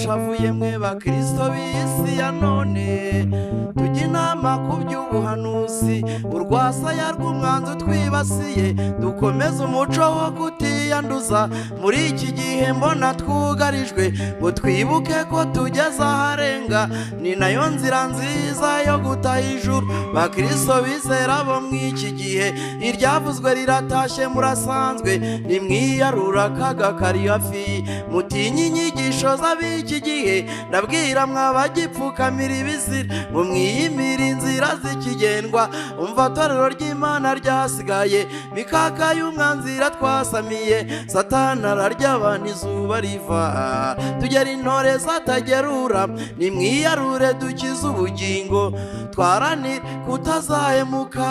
Murashavuye mwe bakristo b'isi ya none, tujya inama ku by'ubuhanuzi. Urwasaya rw'umwanzi utwibasiye, dukomeze umuco wo kutiyanduza. Muri iki gihe mbona twugarijwe, ngo twibuke ko tugeze aharenga, ni nayo nzira nziza yo gutaha ijuru. Bakristo bizera bo mw'iki gihe, iryavuzwe riratashye, murasanzwe. Nimwiyarura akaga kari hafi, mutinye inyigisho z'ab'iki gihe. Ndabwira mwabagipfukamira ibizira, ngo mwiyimire inzira z'ikigendwa. Umva torero ry'Imana ryasigaye, mikaka y'umwanzira twasamiye. Satani ararya abantu izuba riva, tugera intore zatagerura. Nimwiyarure dukize ubugingo, twaranire kutazahemuka.